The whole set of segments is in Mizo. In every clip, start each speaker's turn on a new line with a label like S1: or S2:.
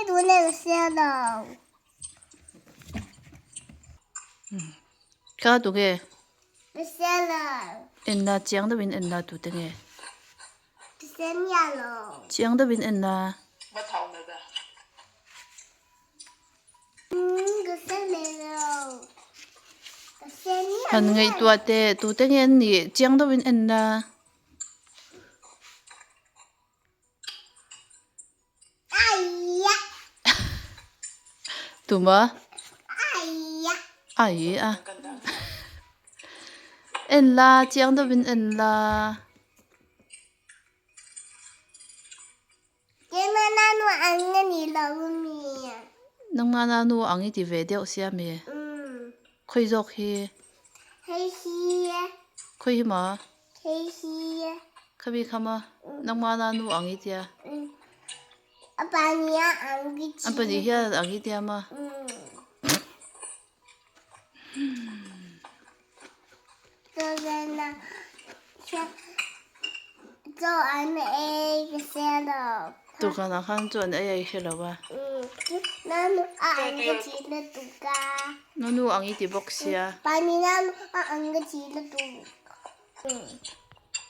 S1: tune ka hria lo.
S2: Kha tu nge?
S1: Ka hria lo.
S2: En la chiang deuhin en la tute nge?
S1: Ka hria miah lo.
S2: Chiang deuhin en la. Han ngaihtuah teh tute nge an nih chiang deuhin en la. Tuma ai a en la chiang deuhin en la. Nangmah nanu ang i ti ve deuh sia mi? Khawi zawk hi? Khawi hi maw? Khami kha maw? Nangmah nanu ang i tia? A pahnih hian ang i tia maw? Tukana khan chuan ei a i hre lo a. Nanu ang i ti bawk sia.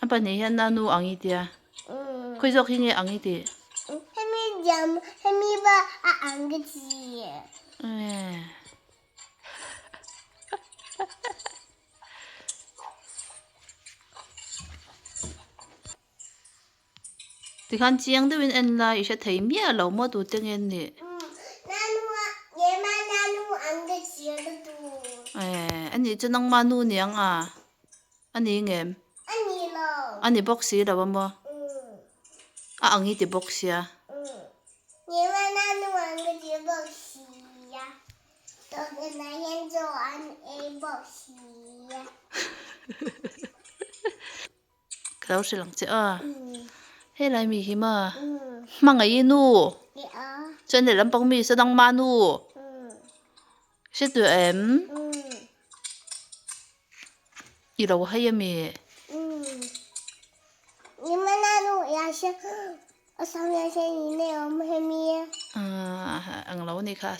S2: A pahnih hian nanu ang i tia. Khawi zawk hi nge ang i tih? Tikhan chiang deuhin en la i hre thei miah lo maw tute nge an nih? A nih chu nangmah nu niang a, a ni ngem? A ni bawk si lo a maw? A ang i ti bawk sia.
S1: Tawhna hian chaw an ei bawk si a.
S2: Ka lo hrilh ang che a. Helai mi hi ma hmangaih i nu chuan lehlam pang mi saw dangma nu hre tawh em? I lo hai ami? Ang lo ni kha.